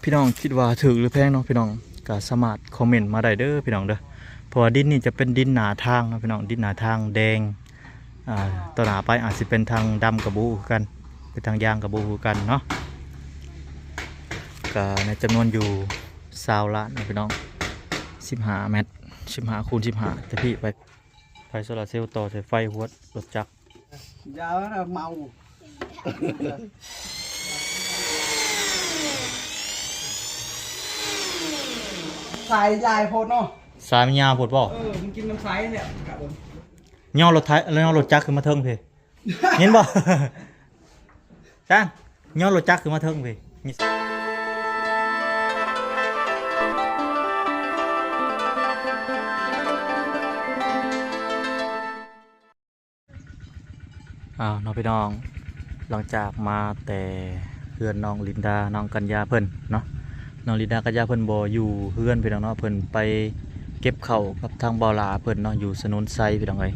ພີ່ນ້ອງຄິດວ່າຖືກຫຼືແພງເນາະພີ່ນ້ອງ ກໍສາມາດຄອມເມັນມາໄດ້ເດີພີ່ນ້ອງເດີ ເພາະວ່າດິນນີ້ຈະເປັນດິນໜ້າທາງເນາະພີ່ນ້ອງ ດິນໜ້າທາງແດງ ອ່າ ຕໍ່ໜ້າໄປອາດຊິເປັນທາງດຳກໍບໍ່ຮູ້ຄືກັນ ເປັນທາງຢາງກໍບໍ່ຮູ້ຄືກັນເນາະ ກໍໃນຈຳນວນຢູ່ຊາວລ້ານເນາະພີ່ນ້ອງ ສິບຫ້າແມັດ ສິບຫ້າຄູນສິບຫ້າ ແຕ່ພີ້ໄປ ໄຟໂຊລາເຊວຕໍ່ໃສ່ໄຟຫົວລົດຈັກ ຢ່າເມົາ ສາຍຫຼາຍໂພດເນາະ ສາຍມັນຍາວໂພດບໍ່? ເອີ ມັນກິນນ້ຳສາຍແຫຼະ ຍໍລົດໄຖ ຍໍລົດຈັກຂຶ້ນມາເທິງພີ້ ເຫັນບໍ່? ຈ້າງ ຍໍລົດຈັກຂຶ້ນມາເທິງພີ້ ອ້າວເນາະພີ່ນ້ອງ ຫຼັງຈາກມາແຕ່ເຮືອນນ້ອງລິນດາ ນ້ອງກັນຍາເພິ່ນເນາະ ນ້ອງລິນດາກັນຍາເພິ່ນບໍ່ຢູ່ເຮືອນພີ່ນ້ອງເນາະ ເພິ່ນໄປເກັບເຂົ້າກັບທາງບ່າວຫຼ້າເພິ່ນເນາະ ຢູ່ສະໜຸນໄຊພີ່ນ້ອງເອີຍ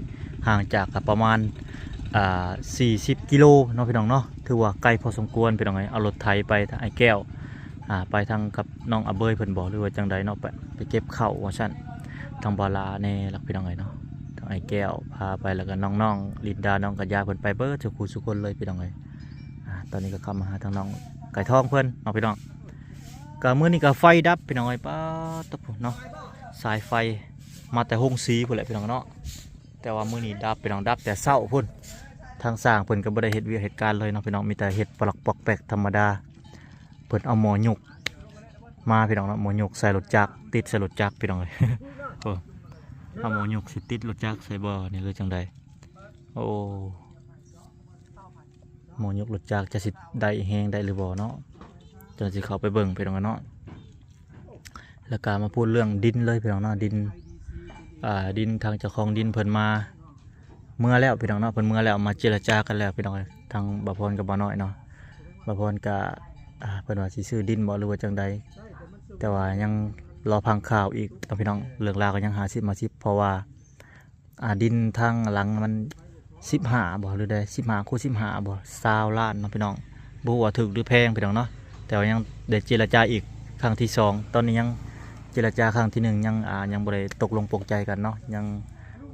ຫ່າງຈາກກໍປະມານ ອ່າ ສີ່ສິບກິໂລເນາະພີ່ນ້ອງເນາະ ຖືວ່າໄກພໍສົມຄວນພີ່ນ້ອງເອີຍ ເອົາລົດໄຖໄປ ອ້າຍແກ້ວ ອ່າ ໄປທາງກັບນ້ອງອາເບີຍເພິ່ນບໍ ຫຼືວ່າຈັ່ງໃດເນາະ ໄປ ໄປເກັບເຂົ້າວ່າຊັ້ນ ທາງບ່າວຫຼ້າແດ່ລະພີ່ນ້ອງເອີຍເນາະ ທາງອ້າຍແກ້ວພາໄປ ແລ້ວກໍນ້ອງໆ ລິນດາ ນ້ອງກັນຍາ ເພິ່ນໄປເບິດສູ່ຄູ່ສູ່ຄົນເລີຍພີ່ນ້ອງເອີຍ ອ່າ ຕອນນີ້ກໍເຂົ້າມາຫາທາງນ້ອງໄກ່ທອງເພິ່ນເນາະພີ່ນ້ອງ ກໍມື້ນີ້ກໍໄຟດັບພີ່ນ້ອງເອີຍ ປາດໂທ້ເນາະ ສາຍໄຟມາແຕ່ໂຮງສີພຸ້ນແຫຼະພີ່ນ້ອງເນາະ ແຕ່ວ່າມື້ນີ້ດັບພີ່ນ້ອງ ດັບແຕ່ເຊົ້າພຸ້ນ ທາງຊ່າງເພິ່ນກໍບໍ່ໄດ້ເຮັດວຽກເຮັດການເລີຍເນາະພີ່ນ້ອງ ມີແຕ່ເຮັດປະລັກປອກແປກທຳມະດາ ເພິ່ນເອົາໝໍຍົກມາພີ່ນ້ອງເນາະ ໝໍຍົກໃສ່ລົດຈັກ ຕິດໃສ່ລົດຈັກພີ່ນ້ອງເອີຍ ເອີ ເອົາໝໍຍົກຊິຕິດລົດຈັກໃສ່ບໍ່ນີ້ ຫຼືຈັ່ງໃດ ໂອ້ ໝໍຍົກລົດຈັກຈະຊິໄດ້ແຮງໄດ້ຫຼືບໍ່ເນາະ ຈັ່ງຊິເຂົ້າໄປເບິ່ງພີ່ນ້ອງເນາະ ແລ້ວກໍມາພູດເລື່ອງດິນເລີຍພີ່ນ້ອງເນາະ ດິນ ອ່າ ດິນ ທາງເຈົ້າຂອງດິນເພິ່ນມາ ເມືອແລ້ວພີ່ນ້ອງເນາະ ເພິ່ນເມືອແລ້ວ ມາເຈລະຈາກັນແລ້ວພີ່ນ້ອງເອີຍ ທາງບ່າວພອນກັບບ່າວນ້ອຍເນາະ ບ່າວພອນກໍ ອ່າ ເພິ່ນວ່າຊິຊື້ດິນບໍ່ ຫຼືວ່າຈັ່ງໃດ ແຕ່ວ່າຍັງລໍຟັງຂ່າວອີກເນາະພີ່ນ້ອງ ເລື່ອງລາວກໍຍັງຫ້າສິບຫ້າສິບ ເພາະວ່າ ອ່າ ດິນທາງຫຼັງມັນສິບຫ້າບໍ ຫຼືໃດ ສິບຫ້າຄູນສິບຫ້າບໍ ຊາວລ້ານເນາະພີ່ນ້ອງ ບໍ່ຮູ້ວ່າຖືກຫຼືແພງພີ່ນ້ອງເນາະ ແຕ່ວ່າຍັງໄດ້ເຈລະຈາອີກຄັ້ງທີສອງ ຕອນນີ້ຍັງເຈລະຈາຄັ້ງທີໜຶ່ງ ຍັງ ອ່າ ຍັງບໍ່ໄດ້ຕົກລົງປົງໃຈກັນເນາະ ຍັງ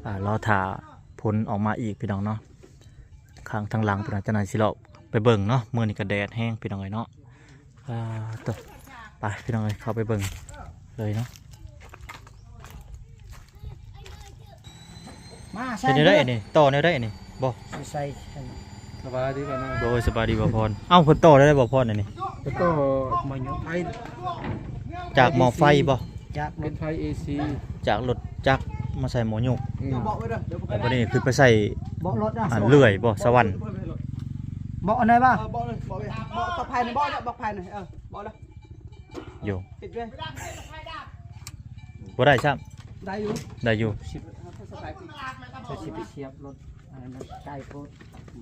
ອ່າ ລໍຖ້າຜົນອອກມາອີກພີ່ນ້ອງເນາະ ຂ້າງທາງຫຼັງພຸ້ນນະ ເຈົ້າໜ້າທີ່ຊິເລາະໄປເບິ່ງເນາະ ມື້ນີ້ກໍແດດແຮງພີ່ນ້ອງເອີຍເນາະ ອ່າ ໂທ້ ໄປພີ່ນ້ອງເອີຍ ເຂົ້າໄປເບິ່ງເລີຍເນາະ ມາ ເຮັດແນວໃດອັນນີ້ ຕໍ່ແນວໃດອັນນີ້ ບໍ່ ຊິໃສ່ ສະບາຍດີບ່າວນ້ອຍ ໂດຍ ສະບາຍດີບ່າວພອນ ເອົ້າ ເພິ່ນຕໍ່ໄດ້ບໍ່ພອນອັນນີ້ ໄປຕໍ່ໝໍຍົກໄຟ ຈາກໝໍໄຟບໍ່ ຈາກລົດ ເປັນໄຟເອຊີ ຈາກລົດຈັກມາໃສ່ໝໍຍົກ ອືມ ແລ້ວບັດນີ້ຄືໄປໃສ່ ເບາະລົດນະ ອັນເລື່ອຍບໍ່ ສະຫວັນ ເບາະອັນໃດວະ ເອີ ເບາະເລີຍ ເບາະເລີຍ ເບາະ ເບາະໄຟນີ້ ເບາະເລີຍ ເບາະໄຟນີ້ ເອີ ເບາະເລີຍ ໂຍ ຕິດເລີຍ ບໍ່ໄດ້ຊ້ຳ ໄດ້ຢູ່ ໄດ້ຢູ່ ຊິ ເຮົາກໍສະບາຍດີ ເຮົາຊິໄປສຽບລົດ ອັນນັ້ນມັນໄກໂພດ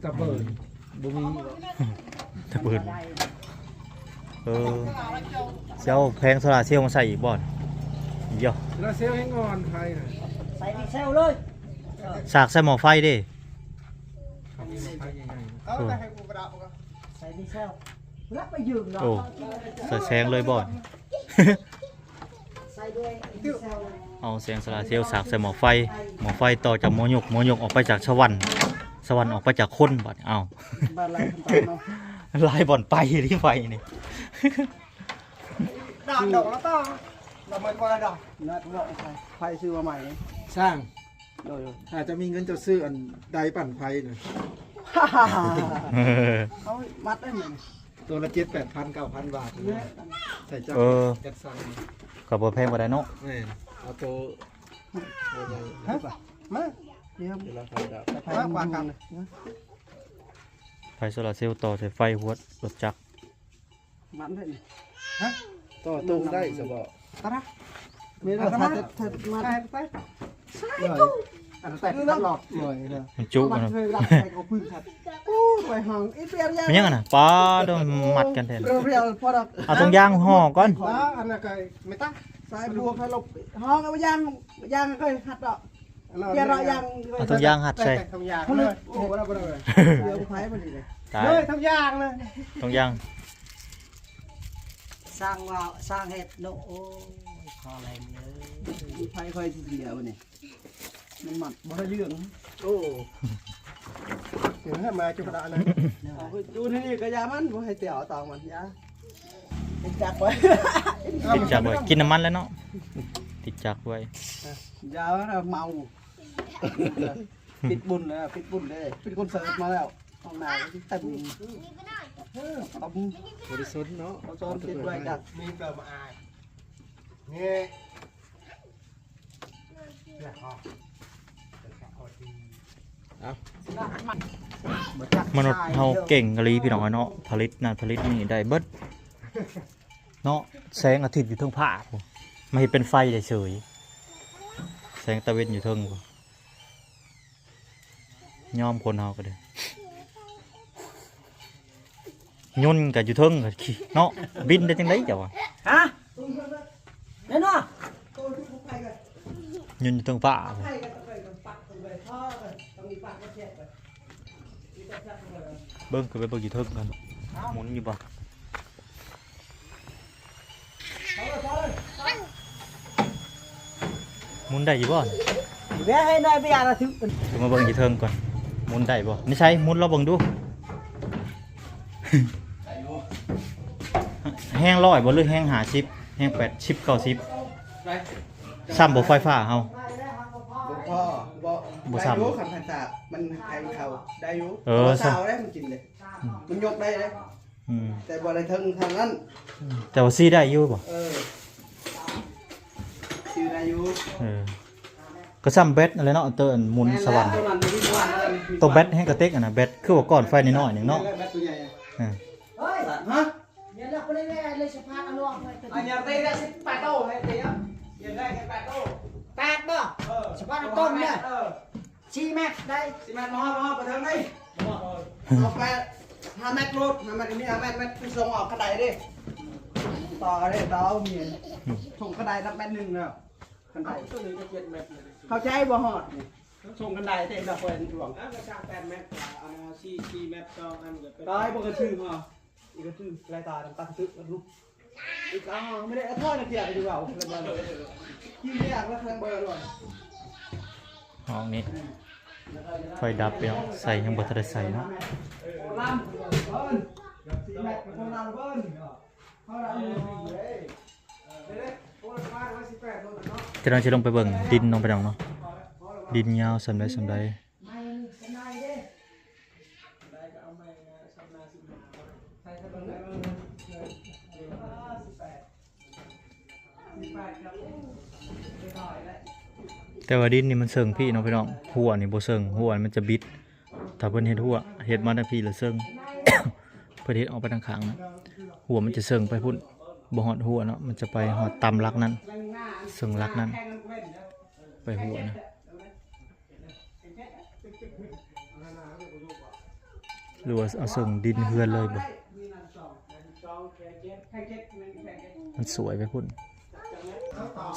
ຕະເບີນ ບໍ່ມີ ຕະເບີນ ເອີ ຊິເອົາແຜງໂຊລາເຊວມາໃສ່ອີກບໍ່ ໂຢ ໂຊລາເຊວແຮງອ່ອນໄຟນະ ໃສ່ດີເຊວເລີຍ ສາກໃສ່ໝໍໄຟເດ້ ໃສ່ໝໍໄຟໃຫຍ່ໆ ເອີ ໃສ່ດີເຊວ ແລ້ວໄປຢືມເນາະ ໂອ້ ໃສ່ແສງເລີຍບໍ່ ເອົາແສງໂຊລາເຊວສາກໃສ່ໝໍໄຟ ໝໍໄຟຕໍ່ຈາກໝໍຍົກ ໝໍຍົກອອກໄປຈາກສະຫວັນ ສະຫວັນອອກໄປຈາກຄົນ ບາດນີ້ ເອົ້າ ບາດຫຼາຍຄົນຕາຍເນາະ ຫຼາຍບ່ອນໄປທີ່ໄຟນີ້ ດອກລະຕໍ່ ລະເມີດບໍ່ລະດອກ ນັດເນາະ ໄຟຊື້ມາໃໝ່ ຊ່າງ ໂດຍ ຖ້າເຈົ້າມີເງິນເຈົ້າຊື້ອັນໄດປັ່ນໄຟນະ ເອົາມັດໄດ້ ໂຕລະເຈັດແປດພັນ ເກົ້າພັນບາດ ໃສ່ຈັກ ເອີ ຈັກສັງ ກໍບໍ່ແພງປານໃດເນາະ ແມ່ນ ເອົາໂຕໃຫຍ່ ຮະ ມາ ດຽວ ມາ ມາ ມາ ໄຟໂຊລາເຊວຕໍ່ໃສ່ໄຟຫົວລົດຈັກ ມັນເດ້ ຮະ ຕໍ່ຕົງໄດ້ຊະບໍ່ ຕະລະ ມີລະ ໄປ ໄປ ໄປ ອັນແຕກຕະຫຼອດເລີຍ ມັນຈຸ ມັນເຄີຍລັກໃສ່ເຂົາປຶ້ງຄັບ ໂອ້ ໄປຫ້ອງອີເປຍ ມັນຫຍັງຫັ້ນນະ ປາດ ມັດກັນແທ້ ເອົາຖົງຢາງຫໍ່ກ່ອນ ອັນນັ້ນກໍແມ່ນຕາ ສາຍບວກໃຫ້ຫຼົບ ຫ້ອງເອົາຢາງ ຢາງເຄີຍຮັດດອກ ເອົາຖົງຢາງຮັດໃສ່ ໂອ້ ບໍ່ໄດ້ ບໍ່ໄດ້ ເອົາໄປມັນນີ້ເດ້ ຕາຍ ເອີ ຖົງຢາງເລີຍ ຖົງຢາງ ສ້າງວ່າ ສ້າງເຮັດເນາະ. ໂອ້ຍ ຂໍແຮງເດີ. ໄຟຂ້ອຍຊິເສຍບັດນີ້ ມັນມັດບໍ່ໄດ້ເລື່ອງ. ໂອ້ ເຫັນມາຈຸກະດານະ. ເອົາໄປຢູ່ທີ່ນີ້ກໍຢ່າມັນ ບໍ່ໃຫ້ແຕວເອົາຕອງມັນ ຢ່າ. ຕິດຈັກໄວ້ ຕິດຈັກໄວ້ ກິນນ້ຳມັນແລ້ວເນາະ. ຕິດຈັກໄວ້ ຢ່າເມົາ. ປິດບຸນແລ້ວ ປິດບຸນເດ້ ປິດຄົນເສີບມາແລ້ວ. ຫ້ອງນ້ຳກໍຊິເຕັມ ເອີ ເອົາ ບໍ່ໄດ້ສົນເນາະ ເອົາຊ້ອນຕິດໄວ້ກັນ ມີເກີບມາອາຍ ນີ້ ເອົາ ມະນຸດເຮົາເກັ່ງອີ່ຫຼີພີ່ນ້ອງເນາະ ຜະລິດນັ້ນຜະລິດນີ້ໄດ້ເບິດເນາະ. ແສງອາທິດຢູ່ເທິງຟ້າພຸ້ນ ມາເຮັດເປັນໄຟໄດ້ເສີຍ ແສງຕາເວັນຢູ່ເທິງພຸ້ນ. ຍອມຄົນເຮົາກໍໄດ້ ຍົນກໍຢູ່ເທິງເນາະ ບິນໄດ້ຈັ່ງໃດເຈົ້າວ່າ? ຮະ ແມ່ນບໍ່? ຍົນຢູ່ເທິງຟ້າ ເບິ່ງ ຂຶ້ນໄປເບິ່ງຢູ່ເທິງກ່ອນ ໝູນຢູ່ບໍ່? ໝູນໄດ້ຢູ່ບໍ່? ແມ່ໃຫ້ໜ້ອຍໄປຢ່າລະຖືກ ຂຶ້ນມາເບິ່ງຢູ່ເທິງກ່ອນ ໝູນໄດ້ບໍ່? ນີ້ໃສ ໝູນລອງເບິ່ງດູ ແຮງຮ້ອຍບໍ່ ຫຼືແຮງຫ້າສິບ ແຮງແປດສິບ ເກົ້າສິບ ໄດ້ ຊ້ຳບໍ່ໄຟຟ້າເຮົາ? ບໍ່ພໍ ບໍ່ ບໍ່ຊ້ຳ ໄດ້ຢູ່ ຄັນພັນສາມ ມັນໃຫ້ມັນເຂົ້າໄດ້ຢູ່ ເອີ ເຊົາໄດ້ ມັນກິນເດ້ ອືມ ມັນຍົກໄດ້ເດ້. ອືມ ແຕ່ບໍ່ໄດ້ເຖິງເທົ່ານັ້ນ ອືມ ແຕ່ວ່າຊີ້ໄດ້ຢູ່ບໍ່? ເອີ ຊີ້ໄດ້ຢູ່ ເອີ ກໍຊ້ຳແບັດນັ້ນແຫຼະເນາະ ໂຕອັນໝູນສະຫວັນ ໂຕແບັດແຮງກະເຕັກຫັ້ນນະ ແບັດຄືວ່າກ້ອນໄຟນ້ອຍໆໜຶ່ງເນາະ ແບັດໂຕໃຫຍ່ ເອີ ຮະ ອັນນີ້ເຕະໄດ້ສິບແປດໂຕ ໃຫ້ເຕະ ເຕະໄດ້ແຕ່ແປດໂຕ ແປດບໍ່? ເອີ ສະພາບຕົ້ນເດ້ ເອີ ສີ່ແມັດໄດ້ ສີ່ແມັດ ມາຮອດ ມາຮອດໄປເທິງໄດ້ ເອົາໄປຫ້າແມັດໂລດ ຫ້າແມັດກໍມີຫ້າແມັດ ແມັດຄືສົ່ງອອກຄັນໄດເດ້ ຕໍ່ເດ້ ຕໍ່ເອົາມີ ອືມ ສົ່ງຄັນໄດນັບແມັດໜຶ່ງແລ້ວ ຄັນໄດ ເອົາຕົວນີ້ກໍເຈັດແມັດ ເຂົ້າໃຈບໍ່ຮອດນີ້ ສົ່ງຄັນໄດເຕັມດອກ ຂ້ອຍຫຼວງ ເອີ ກໍສ້າງແປດແມັດ ເອົາສີ່ ສີ່ແມັດ ສອງອັນກໍເປັນ ຕາຍບໍ່ກະຖືກເນາະ. ອີກກະຄືລາຍຕາດຳຕາກະຕຶກລູກ ອີກ ອ້າວ ບໍ່ໄດ້ອາທອຍນະ ກຽກຢູ່ເວົ້າ ກິນແຍກແລ້ວແຂງເບີດ ຫ້ອງນີ້ໄຟດັບພີ່ນ້ອງ ໃສ່ຍັງບໍ່ທັນໄດ້ໃສ່ເນາະ ໂອ້ລຳເບິ່ນ ສີ່ແມັດໂອ້ລຳເບິ່ນ ເຮົາລະ ຈະໄດ້ຊິລົງໄປເບິ່ງດິນເນາະ ພີ່ນ້ອງເນາະ ດິນຍາວສ່ຳໃດສ່ຳໃດ. ແຕ່ວ່າດິນນີ້ມັນເຊິ່ງພີ້ເນາະພີ່ນ້ອງ ຮົ້ວນີ້ບໍ່ເຊິ່ງ ຮົ້ວມັນຈະບິດ ຖ້າເພິ່ນເຮັດຮົ້ວ ເຮັດມາທາງພີ້ລະເຊິ່ງ ເພິ່ນເຮັດອອກໄປທາງຂ້າງນະ ຮົ້ວມັນຈະເຊິ່ງໄປພຸ້ນ ບໍ່ຮອດຮົ້ວເນາະ ມັນຈະໄປຮອດຕາມຫຼັກນັ້ນ ເຊິ່ງຫຼັກນັ້ນ ໄປຮົ້ວນະ. ຫຼືວ່າເອົາເຊິ່ງດິນເຮືອນເລີຍບໍ່? ມັນສວຍໄປພຸ້ນ.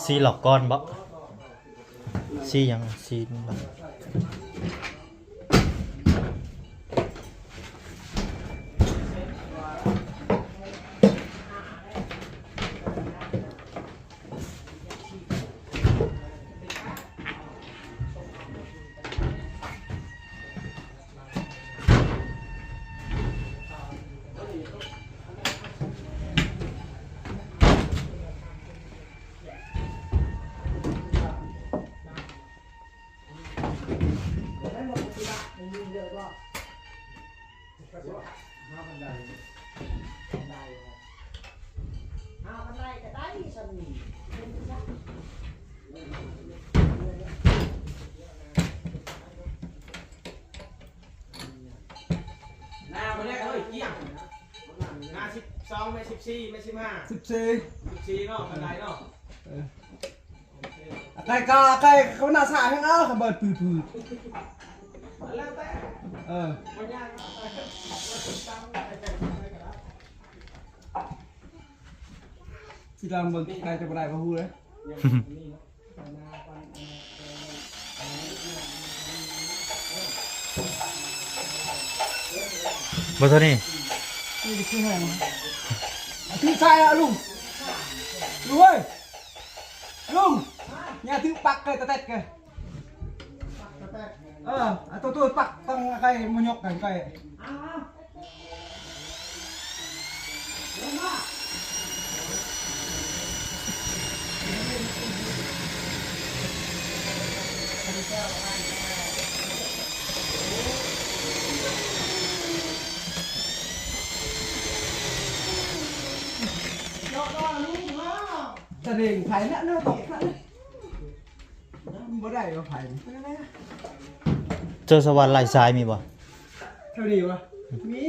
ສີ່ຫຼອກກ່ອນບໍ່? ສີ່ຫຍັງ? ສີ່ ໜ້າບໍ່ໄດ້ເອີຍ ກ້ຽງ ໜ້າສິບສອງ ແມັດສິບສີ່ ແມັດສິບຫ້າ ສິບສີ່ ສິບສີ່ເນາະ ບັນໄດເນາະ ເອີ ໄກ່ກາ ໄກ່ເຂົາໜ້າສາແຮງເອົາ ເຂົາເບີດປືໆ ແລ້ວແຕ່ ເອີ ບໍ່ຍາກເນາະ ຊິລອງເບິ່ງໄກ່ຈະບໍ່ໄດ້ບໍ່ຮູ້ເລີຍ. ບໍ່ເທົ່ານີ້ ນີ້ຄືແຮງ ຖືໃສ່ລະລຸງ. ໂອ້ຍ ລຸງ ຍ່າຖືປັກເກີຍ ຕະແຕດເກີຍ ເອີ ອາໂຕໂຕປັກຕັ້ງໄກມາຍົກກັນໄກ. ສະເດັງໄຜນະ ເນາະ ບໍ່ໄດ້ວ່າໄຜ ເຈົ້າສະຫວັນຫຼາຍສາຍມີບໍ່? ເທົ່ານີ້ວະ ມີ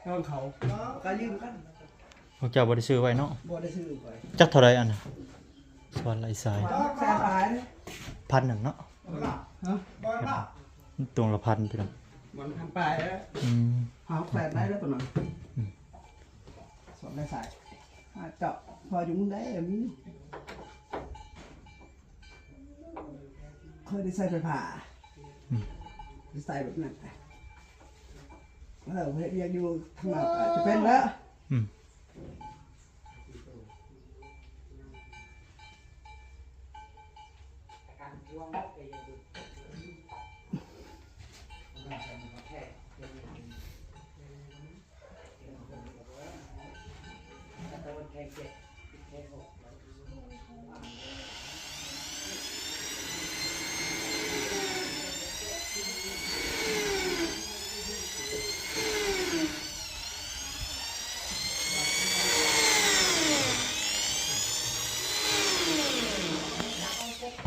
ຂອງເຂົາ ກະຢືມກັນ ພວກເຈົ້າບໍ່ໄດ້ຊື້ໄວ້ເນາະ? ບໍ່ໄດ້ຊື້ໄວ້. ຈັກເທົ່າໃດອັນນະ? ສະຫວັນຫຼາຍສາຍ ແສນປາຍ ພັນໜຶ່ງເນາະ? ຮະ? ຕົວລະພັນພີ່ນ້ອງ ມັນພັນປາຍແລ້ວ. ອືມ ຫ້າຫົກແສນໄດ້ແລ້ວຕົວນັ້ນ. ອືມ ສະຫວັນຫຼາຍສາຍ ຫາເຈາະພໍຢູ່ມື້ໃດມີ. ເຄີຍໄດ້ໃສ່ໄຟຟ້າ ອືມ ໄດ້ໃສ່ແບບນັ້ນ ເອີ ເຮັດວຽກຢູ່ທາງນອກອາດຈະເປັນແລ້ວ. ອືມ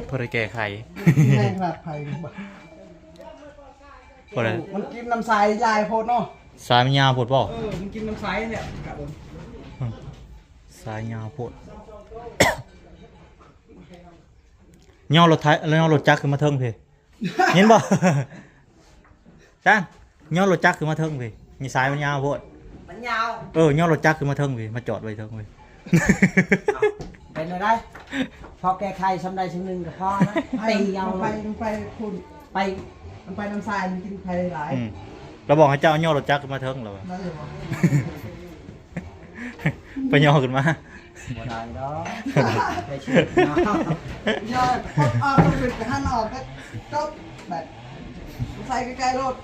ພໍໄດ້ແກ້ໄຂ ແຮງລາດໄພ ບໍ່ໄດ້ ມັນກິນນ້ຳສາຍຫຼາຍໂພດເນາະ ສາຍມັນຍາວໂພດບໍ່? ເອີ ມັນກິນນ້ຳສາຍແຫຼະ ສາຍຍາວໂພດ. ຍໍລົດໄຖ ຍໍລົດຈັກຂຶ້ນມາເທິງພີ້ ເຫັນບໍ່? ຈ້ານ ຍໍລົດຈັກຂຶ້ນມາເທິງພີ້ ມີສາຍມັນຍາວໂພດ ມັນຍາວ ເອີ ຍໍລົດຈັກຂຶ້ນມາເທິງພີ້ ມາຈອດໄວ້ເທິງພີ້. ເອົ້າ ເປັນໄດ້ ພໍແກ້ໄຂຊ່ຳໃດຊ່ຳໜຶ່ງກໍພໍນະ ໄປ ຕີເອົາ ໄປ ໄປພຸ້ນ ໄປ ມັນໄປນ້ຳຊາຍ ມັນກິນໄພຫຼາຍ. ອືມ ລາວບອກໃຫ້ເຈົ້າຍໍລົດຈັກຂຶ້ນມາເທິງລາວວ່າ ໄດ້ຢູ່ບໍ່? ໄປຍໍຂຶ້ນມາ ບໍ່ໄດ້ດອກ ໄປເຊື່ອເນາະ ຢ່າ ອອກ ເປັນກະຫັນອອກ ກໍຈົບ ແບບໃສ່ໃກ້ໆໂລດ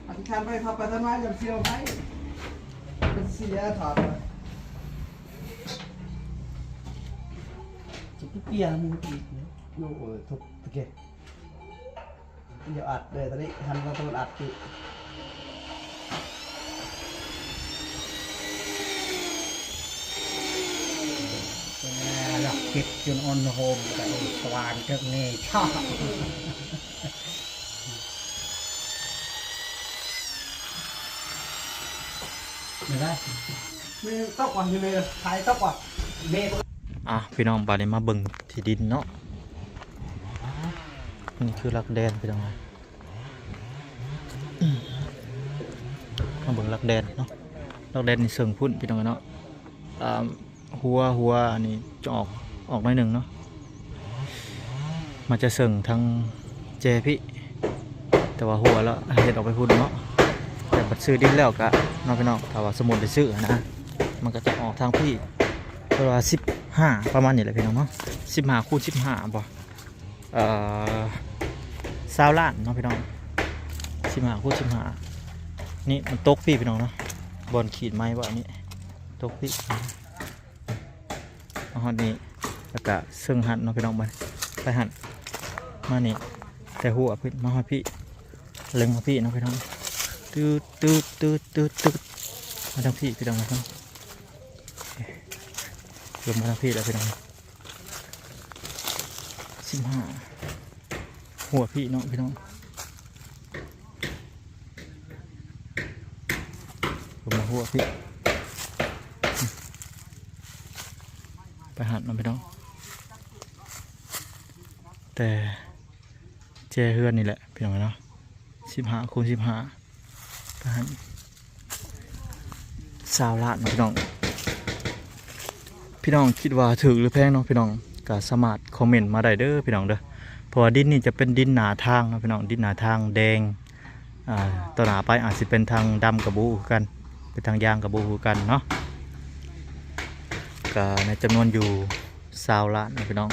ອະທິຖານໄວ້ ເຂົ້າໄປທາງໃນ ຢ່າເຊື່ອໄປ ເປັນເສຍຖອດ ຈະໄປປ່ຽນມັນອີກເນາະ ໂອ້ຍ ທຸບຕະເກັດ. ຢ່າອັດເດີ ຕອນນີ້ຫັນວ່າຕ້ອງອັດຢູ່ ລັກເກັດຈົນອ່ອນໂຮມ ກະສະຫວ່ານເຖິງນີ້ ແມ່ນໄດ໋ ແມ່ນຕົກວ່າ ຢູ່ໃນໄທຕົກວ່າ ແມ່ນ ອ່ະ ພີ່ນ້ອງ ບາດນີ້ມາເບິ່ງທີ່ດິນເນາະ ນີ້ຄືຫຼັກແດນພີ່ນ້ອງ ມາເບິ່ງຫຼັກແດນເນາະ ຫຼັກແດນນີ້ເຊິ່ງພຸ້ນພີ່ນ້ອງເນາະ ອ່າ ຫົວ ຫົວອັນນີ້ຈະອອກ ອອກໜ້ອຍໜຶ່ງເນາະ ມັນຈະເຊິ່ງທາງແຈພີ້ ແຕ່ວ່າຫົວລະເຮັດອອກໄປພຸ້ນເນາະ ແຕ່ບັດຊື້ດິນແລ້ວກະເນາະພີ່ນ້ອງ ຖ້າວ່າສົມມຸດໄດ້ຊື້ຫັ້ນນະ ມັນກະຈະອອກທາງພີ້ ເພິ່ນວ່າສິບຫ້າ ປະມານນີ້ແຫຼະພີ່ນ້ອງເນາະ ສິບຫ້າຄູນສິບຫ້າບໍ່ ເອີ ຊາວລ້ານເນາະພີ່ນ້ອງ ສິບຫ້າຄູນສິບຫ້າ ນີ້ມັນຕົກພີ້ພີ່ນ້ອງເນາະ ບ່ອນຂີດໄມ້ບໍ່ອັນນີ້ ຕົກພີ້ ມາຮອດນີ້ ແລ້ວກະເຊິ່ງຫັ້ນເນາະພີ່ນ້ອງ ໄປຫັ້ນ ມານີ້ ແຕ່ຫົວພີ້ ມາຮອດພີ້ ເລັງມາພີ້ເນາະພີ່ນ້ອງ ຕຶດ ຕຶດ ຕຶດ ຕຶດ ຕຶດ ມາທາງພີ້ພີ່ນ້ອງເນາະ ລົງມາທາງພີ້ແລ້ວພີ່ນ້ອງ ສິບຫ້າ ຫົວພີ້ເນາະພີ່ນ້ອງ ລົງມາຫົວພີ້ ໄປຫັ້ນເນາະພີ່ນ້ອງ ແຕ່ແຈເຮືອນນີ້ແຫຼະພີ່ນ້ອງເນາະ ສິບຫ້າຄູນສິບຫ້າ ປະມານຊາວລ້ານເນາະພີ່ນ້ອງ ພີ່ນ້ອງຄິດວ່າຖືກຫຼືແພງເນາະພີ່ນ້ອງ ກະສາມາດຄອມເມັນມາໄດ້ເດີພີ່ນ້ອງເດີ ເພາະວ່າດິນນີ້ຈະເປັນດິນໜ້າທາງເນາະພີ່ນ້ອງ ດິນໜ້າທາງແດງ ອ່າ ຕໍ່ໜ້າໄປອາດຊິເປັນທາງດຳກະບໍ່ຮູ້ຄືກັນ ເປັນທາງຢາງກະບໍ່ຮູ້ຄືກັນເນາະ ກ ກໍໃນຈຳນວນຢູ່ຊາວລ້ານເນາະພີ່ນ້ອງ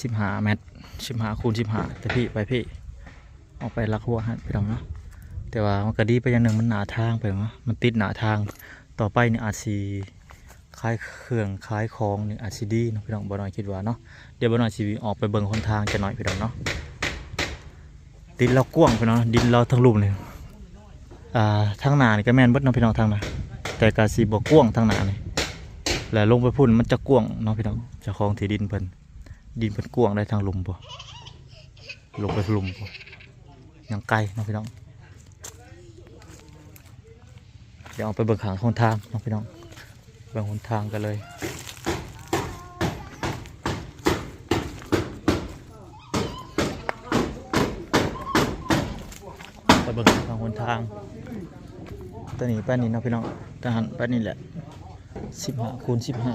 ສິບຫ້າແມັດ ສິບຫ້າຄູນສິບຫ້າ ແຕ່ພີ້ໄປພີ້ ອອກໄປຫຼັກຫົວຫັ້ນພີ່ນ້ອງເນາະ. ແຕ່ວ່າມັນກໍດີໄປຢ່າງໜຶ່ງ ມັນໜ້າທາງພີ່ນ້ອງເນາະ ມັນຕິດໜ້າທາງ. ຕໍ່ໄປນີ້ອາດຊິຂາຍເຄື່ອງຂາຍຂອງນີ້ອາດຊິດີເນາະພີ່ນ້ອງ ບໍ່ນ້ອຍຄິດວ່າເນາະ. ດຽວບໍ່ນ້ອຍຊິອອກໄປເບິ່ງຫົນທາງຈັກໜ້ອຍພີ່ນ້ອງເນາະ. ດິນລາວກວ້າງພີ່ນ້ອງ ດິນລາວທາງລຸ່ມນີ້ ອ່າ ທາງໜ້ານີ້ກໍແມ່ນເບິດເນາະພີ່ນ້ອງ ທາງໜ້າ ແຕ່ກໍຊິບໍ່ກວ້າງທາງໜ້ານີ້. ແລະລົງໄປພຸ້ນມັນຈະກວ້າງເນາະພີ່ນ້ອງ ເຈົ້າຂອງທີ່ດິນເພິ່ນ ດິນເພິ່ນກວ້າງໄດ໋ ທາງລຸ່ມພຸ້ນ ລົງໄປທາງລຸ່ມພຸ້ນ ຍັງໄກເນາະພີ່ນ້ອງ. ດຽວອອກໄປເບິ່ງຂ້າງຫົນທາງເນາະພີ່ນ້ອງ ເບິ່ງຫົນທາງກັນເລີຍ ໄປເບິ່ງຂ້າງຫົນທາງ ຕົວນີ້ໄປນີ້ເນາະພີ່ນ້ອງ ທາງຫັ້ນໄປນີ້ແຫຼະ ສິບຫ້າຄູນສິບຫ້າ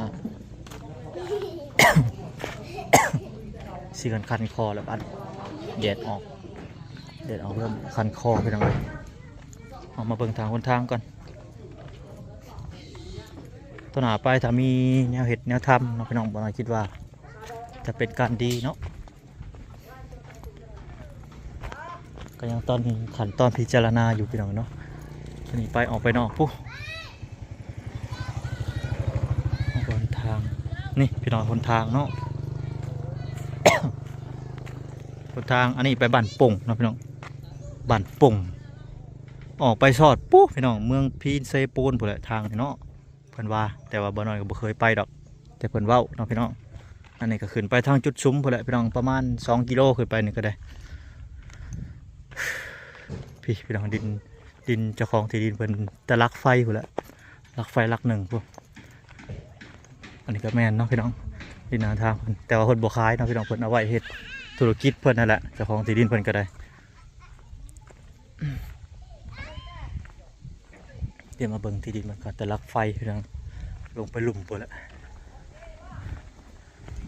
ຊິຄັນໆຄໍແລ້ວບັດ ແດດອອກ ແດດອອກເລີ່ມຄັນຄໍພີ່ນ້ອງເອີຍ. ເອົາມາເບິ່ງທາງຫົນທາງກ່ອນ ຕໍ່ໜ້າໄປຖ້າມີແນວເຮັດແນວທຳເນາະພີ່ນ້ອງ ບໍ່ນ້ອຍຄິດວ່າຈະເປັນການດີເນາະ. ກໍຍັງຕອນຂັ້ນຕອນພິຈາລະນາຢູ່ພີ່ນ້ອງເນາະ. ຕົວນີ້ໄປອອກໄປນອກພຸ້ນ ຫົນທາງ ນີ້ພີ່ນ້ອງ ຫົນທາງເນາະ ຫົນທາງອັນນີ້ໄປບ້ານປົງເນາະພີ່ນ້ອງ ບ້ານປົງ ອອກໄປຊອດພຸ້ນພີ່ນ້ອງ ເມືອງພີນເຊໂປນພຸ້ນແຫຼະທາງນີ້ເນາະ ເພິ່ນວ່າ ແຕ່ວ່າບໍ່ນ້ອຍກໍບໍ່ເຄີຍໄປດອກ ແຕ່ເພິ່ນເວົ້າເນາະພີ່ນ້ອງ. ອັນນີ້ກໍຂຶ້ນໄປທາງຈຸດຊຸມພຸ້ນແຫຼະພີ່ນ້ອງ ປະມານສອງກິໂລຂຶ້ນໄປນີ້ກໍໄດ້. ພີ້ພີ່ນ້ອງ ດິນ ດິນເຈົ້າຂອງທີ່ດິນເພິ່ນ ແຕ່ຫຼັກໄຟພຸ້ນແຫຼະ ຫຼັກໄຟຫຼັກໜຶ່ງພຸ້ນ. ອັນນີ້ກໍແມ່ນເນາະພີ່ນ້ອງ ດິນໜ້າທາງເພິ່ນ ແຕ່ວ່າເພິ່ນບໍ່ຂາຍເນາະພີ່ນ້ອງ ເພິ່ນເອົາໄວ້ເຮັດທຸລະກິດເພິ່ນນັ້ນແຫຼະ ເຈົ້າຂອງທີ່ດິນເພິ່ນກໍໄດ້. ດຽວມາເບິ່ງທີ່ດິນມັນກ່ອນ ແຕ່ຫຼັກໄຟພີ່ນ້ອງ ລົງໄປລຸ່ມພຸ້ນແຫຼະ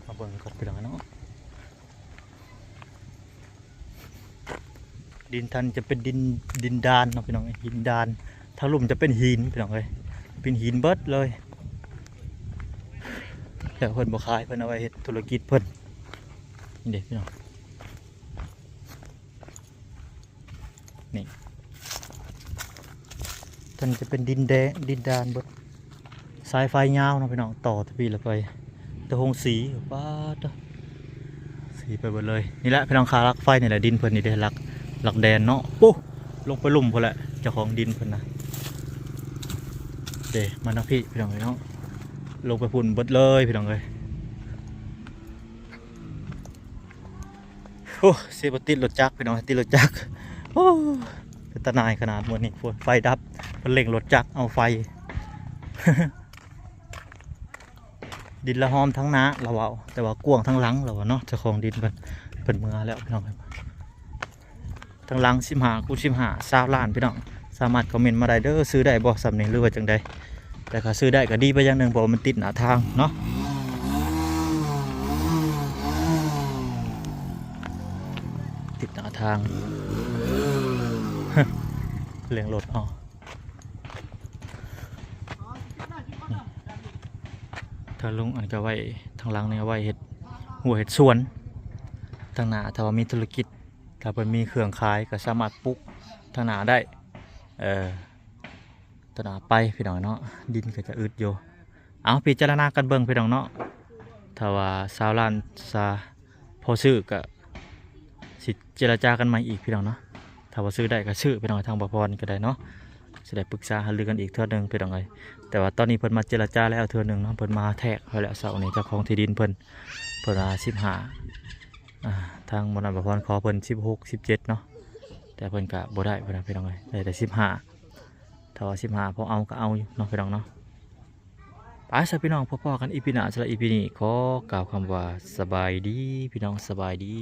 ມາເບິ່ງກ່ອນພີ່ນ້ອງເນາະ. ດິນທັນຈະເປັນດິນ ດິນດານເນາະພີ່ນ້ອງ ຫີນດານ ທາງລຸ່ມຈະເປັນຫີນພີ່ນ້ອງເອີຍ ເປັນຫີນເບິດເລີຍ. ແຕ່ເພິ່ນບໍ່ຂາຍ ເພິ່ນເອົາໄວ້ເຮັດທຸລະກິດເພິ່ນ ນີ້ເດ້ພີ່ນ້ອງ. ນີ້ ທັງຈະເປັນດິນແດງ ດິນດານເບິດ ສາຍໄຟຍາວເນາະພີ່ນ້ອງ ຕໍ່ແຕ່ພີ້ລະໄປ ແຕ່ໂຮງສີ ປາດ ສີໄປເບິດເລີຍ. ນີ້ແຫຼະພີ່ນ້ອງ ຄາຫຼັກໄຟນີ້ແຫຼະ ດິນເພິ່ນນີ້ເດ້ ຫຼັກ ຫຼັກແດນເນາະ ໂອ້ ລົງໄປລຸ່ມພຸ້ນແຫຼະ ເຈົ້າຂອງດິນເພິ່ນນະ ເດ້ ມາທາງພີ້ພີ່ນ້ອງເອີຍເນາະ ລົງໄປພຸ້ນເບິດເລີຍພີ່ນ້ອງເອີຍ. ໂອ້ ຊິບໍ່ຕິດລົດຈັກພີ່ນ້ອງ ຕິດລົດຈັກ ໂອ້ ເປັນຕາໜ່າຍຂະໜາດມື້ນີ້ ໂອ້ ໄຟດັບ ເພິ່ນເລັ່ງລົດຈັກເອົາໄຟ. ດິນລະຫອມທາງໜ້າລາວເວົ້າ ແຕ່ວ່າກວ້າງທາງຫຼັງລາວວ່າເນາະ ເຈົ້າຂອງດິນເພິ່ນ ເພິ່ນເມືອແລ້ວພີ່ນ້ອງ. ທາງຫຼັງສິບຫ້າຄູນສິບຫ້າ ຊາວລ້ານພີ່ນ້ອງ ສາມາດຄອມເມັນມາໄດ້ເດີ ຊື້ໄດ້ບໍ່ສ່ຳນີ້ ຫຼືວ່າຈັ່ງໃດ? ແຕ່ຖ້າຊື້ໄດ້ກໍດີໄປຢ່າງໜຶ່ງ ເພາະວ່າມັນຕິດໜ້າທາງເນາະ ຕິດໜ້າທາງ ເລື່ອງລົດເອົາ. ທາງລຸງອັນກໍໄວ້ ທາງຫຼັງນີ້ເອົາໄວ້ເຮັດຮົ້ວເຮັດສວນ ທາງໜ້າຖ້າວ່າມີທຸລະກິດ ຖ້າເພິ່ນມີເຄື່ອງຂາຍກໍສາມາດປຸກທາງໜ້າໄດ້ ເອີ ຕະໜ້າໄປພີ່ນ້ອງເນາະ ດິນກໍຈະອຶດຢູ່. ເອົາ ພິຈາລະນາກັນເບິ່ງພີ່ນ້ອງເນາະ ຖ້າວ່າຊາວລ້ານຊາ ພໍຊື້ກໍຊິເຈລະຈາກັນໃໝ່ອີກພີ່ນ້ອງເນາະ. ຖ້າວ່າຊື້ໄດ້ກໍຊື້ພີ່ນ້ອງ ທາງບ່າວພອນກໍໄດ້ເນາະ ຊິໄດ້ປຶກສາຫາລືກັນອີກເທື່ອໜຶ່ງພີ່ນ້ອງເອີຍ. ແຕ່ວ່າຕອນນີ້ເພິ່ນມາເຈລະຈາແລ້ວເທື່ອໜຶ່ງເນາະ ເພິ່ນມາແທກໃຫ້ແລ້ວເຊົ້ານີ້ ເຈົ້າຂອງທີ່ດິນເພິ່ນ ເພິ່ນວ່າສິບຫ້າ ອ່າ ທາງໝໍລຳບ່າວພອນຂໍເພິ່ນສິບຫົກ ສິບເຈັດເນາະ ແຕ່ເພິ່ນກໍບໍ່ໄດ້ພຸ້ນນະພີ່ນ້ອງເອີຍ ໄດ້ແຕ່ສິບຫ້າ. ຖ້າວ່າສິບຫ້າພໍເອົາກໍເອົາຢູ່ເນາະພີ່ນ້ອງເນາະ. ໄປຊະພີ່ນ້ອງ ພໍ້ໆກັນອີພີໜ້າ. ສຳລັບອີພີນີ້ຂໍກ່າວຄຳວ່າສະບາຍດີພີ່ນ້ອງ ສະບາຍດີ.